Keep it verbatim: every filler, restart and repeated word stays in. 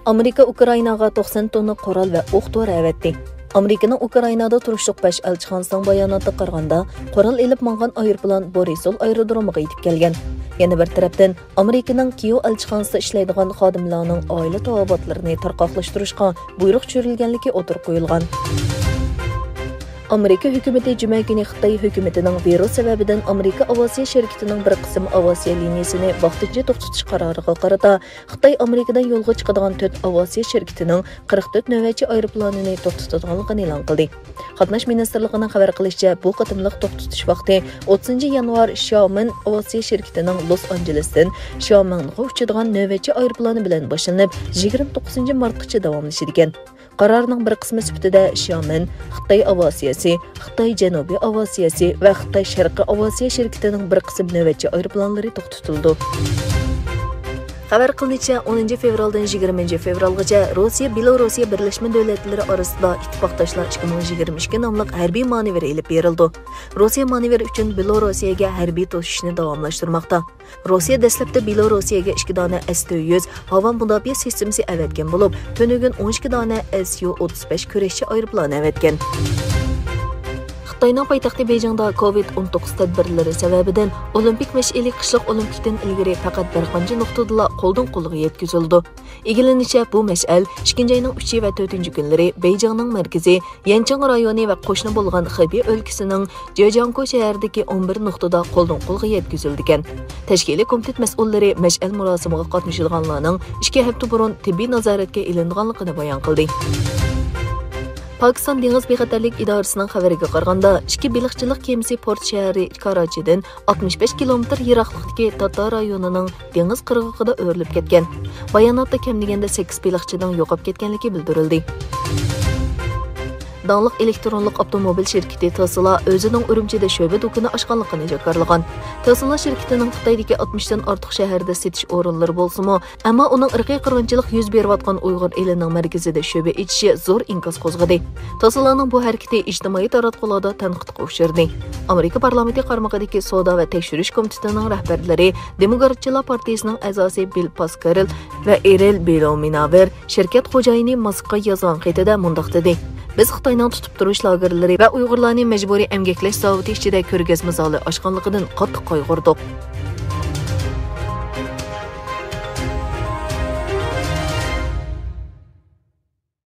ئامېرىكا ئۇكرائىناغا توقسان توننا قورال ۋە ئوق دورا ئەۋەتتى. ئامېرىكىنىڭ ئۇكرائىنادا تۇرۇشلۇق باش ئەلچىخانىسىنىڭ باياناتىغا قارىغاندا، قورال ئېلىپ ماڭغان ئايروپىلان بورىسول ئايرودرومىغا يېتىپ كەلگەن. يەنە بىر تەرەپتىن، ئامېرىكىنىڭ كىيېۋ ئەلچىخانىسىدا ئىشلەيدىغان خادىملارنىڭ ئائىلە تاۋابىئاتلىرىنى تارقاقلاشتۇرۇشقا بۇيرۇق چۈشۈرۈلگەنلىكى ئوتتۇرىغا قويۇلغان. ئامېرىكا ھۆكۈمىتى جۈمە كۈنى خىتاي ھۆكۈمىتىنىڭ ۋىرۇس سەۋەبىدىن ئامېرىكا ئاۋىئاتسىيە شىركىتىنىڭ بىر قىسىم ئاۋىئاتسىيە لىنىيەسىنى ۋاقتىنچە توختىتىش قارارىغا قارىتا، خىتاي ئامېرىكىدىن يولغا چىقىدىغان تۆت ئاۋىئاتسىيە شىركىتىنىڭ قىرىق تۆت نۆۋەتچى ئايروپىلانىنى توختىتىدىغانلىقىنى ئېلان قىلدى. قاتناش مىنىستىرلىقىنىڭ خەۋەر قىلىشىچە، بۇ قېتىملىق توختىتىش ۋاقتى ئوتتۇزىنچى يانۋار شياۋمېن ئاۋىئاتسىيە شىركىتىنىڭ لوس ئانژېلېستىن شياۋمېنغا ئۇچىدىغان نۆۋەتچى ئايروپىلانى بىلەن باشلىنىپ، يىگىرمە توققۇزىنچى مارتقىچە داۋاملىشىدىكەن. قارارنىڭ بىر قىسمى سۈپىتىدە شياۋمېن، خىتاي ئاۋىئاتسىيەسى، خىتاي جەنۇبىي ئاۋىئاتسىيەسى ۋە خىتاي شەرقىي ئاۋىئاتسىيە شىركىتىنىڭ بىر قىسىم نۆۋەتچى ئايروپىلانلىرى توختىتىلىدۇ. خەۋەر قىلىنىشىچە، ئونىنچى فېۋرالدىن يىگىرمىنچى فېۋرالغىچە روسىيە، بېلوروسىيە بىرلەشمە دۆلەتلىرى ئارىسىدا ئىتتىپاقداشلار ئىككى مىڭ يىگىرمە ئىككى ناملىق ھەربىي مانېۋىر ئېلىپ بېرىلىدۇ. روسىيە مانېۋىر ئۈچۈن بېلوروسىيەگە ھەربىي توسۇشنى داۋاملاشتۇرماقتا. روسىيە دەسلەپتە بېلوروسىيەگە ئىككى دانە ئەس تۆت يۈز ھاۋا مۇداپىئە سىستېمىسى ئەۋەتكەن بولۇپ، تۈنۈگۈن ئون ئىككى دانە ئەس يۇ ئوتتۇز بەش كۈرەشچى ئايروپىلانى ئەۋەتكەن. خىتاينىڭ پايتەختى بېيجىڭدا كوۋىد ئون توققۇز تەدبىرلىرى سەۋەبىدىن ئولىمپىك مەشئىلى قىشلىق ئولىمپىكتىن ئىلگىرى پەقەت بىر قانچە نۇقتىدىلا قولدىن قولغا يەتكۈزۈلىدۇ. ئىگىلىنىشىچە، بۇ مەشئەل ئىككىنچى ئاينىڭ ئۈچى ۋە تۆتىنچى كۈنلىرى بېيجىڭنىڭ مەركىزى يەنچىڭ رايونى ۋە قوشنا بولغان خېبېي ئۆلكىسىنىڭ جېجياڭكو شەھىرىدىكى ئون بىر نۇقتىدا قولدىن قولغا يەتكۈزۈلىدىكەن. تەشكىلىي كومىتېت مەسئۇللىرى مەشئەل مۇراسىمىغا قاتنىشىدىغانلارنىڭ ئىككى ھەپتە بۇرۇن تېببىي نازارەتكە ئېلىنىدىغانلىقىنى بايان قىلدى. پاكىستان دېڭىز بىخەتەرلىك ئىدارىسىنىڭ خەۋىرىگە قارىغاندا، ئىككى بېلىقچىلىق كېمىسى پورت شەھىرى كاراچىدىن ئاتمىش بەش كىلومېتىر يىراقلىقتىكى تاتا رايونىنىڭ دېڭىز قىرغىقىدا ئۆرۈلۈپ كەتكەن. باياناتتا كەم دېگەندە سەككىز بېلىقچىنىڭ يوقاپ كەتكەنلىكى بىلدۈرۈلدى. داڭلىق ئېلېكترونلۇق ئاپتوموبىل شىركىتى تېسلا ئۆزىنىڭ ئۈرۈمچىدە شۆبە دۇكىنى ئاچقانلىقىنى جاكارلىغان. تېسلا شىركىتىنىڭ خىتايدىكى ئاتمىشتىن ئارتۇق شەھەردە سېتىش ئورۇنلىرى بولسىمۇ، ئەمما ئۇنىڭ ئىرقىي قىرغىنچىلىق يۈز بېرىۋاتقان ئۇيغۇر ئېلىنىڭ مەركىزىدە شۆبە ئېچىشى زور ئىنكاس قوزغىدى. تېسلانىڭ بۇ ھەرىكىتى ئىجتىمائىي تاراتقۇلاردا تەنقىدقا ئۇچرىدى. ئامېرىكا پارلامېنتى قارمىقىدىكى سودا ۋە تەكشۈرۈش كومىتېتىنىڭ رەھبەرلىرى، دېموكراتچىلار پارتىيىسىنىڭ ئەزاسى بىل پاسكېرل ۋە ئېرىل بىلومىناۋېر شىركەت خوجايىنى ماسكقا يازغان خېتىدە مۇنداق دېدى: «بىز خىتاينىڭ تۇتۇپ تۇرۇش لاگېرلىرى ۋە ئۇيغۇرلارنى مەجبۇرىي ئەمگەكلەش زاۋۇتى ئىچىدە كۆرگەزمە زالى ئاچقانلىقىدىن قاتتىق قايغۇردۇق.»